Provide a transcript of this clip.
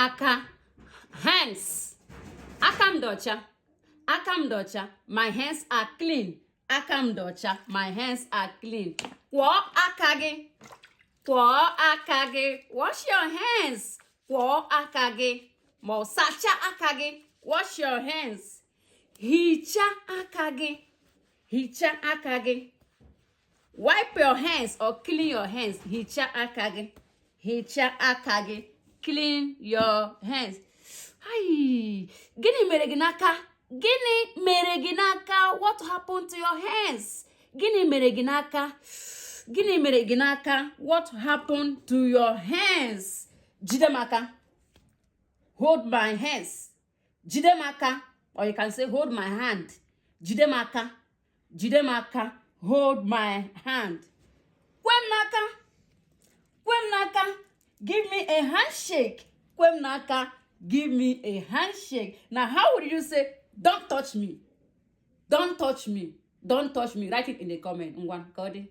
Aka, hands. Aka m dị ọcha. Aka m dị ọcha. My hands are clean. Aka m dị ọcha. My hands are clean. Kwọọ aka gị. Kwọọ aka gị. Wash your hands. Kwọọ aka gị ma ọ sachaa aka gị. Wash your hands. Hichaa aka gị. Hichaa aka gị. Wipe your hands or clean your hands. Hichaa aka gị. Hichaa aka gị. Clean your hands. Ai, gịnị mere gị n'aka? Gịnị mere gị n'aka? What happened to your hands? Gịnị mere gị n'aka? Gịnị mere gị n'aka? What happened to your hands? Jide m aka. Hold my hands. Jide m aka, or you can say, "Hold my hand." Jide m aka. Jide m aka. Hold my hand. Kwe m n'aka. Kwe m n'aka. Give me a handshake. Kwe m n'aka. Give me a handshake. Now, how would you say, "Don't touch me"? Don't touch me. Don't touch me. Write it in the comment. Ngwa, ka ọ dị.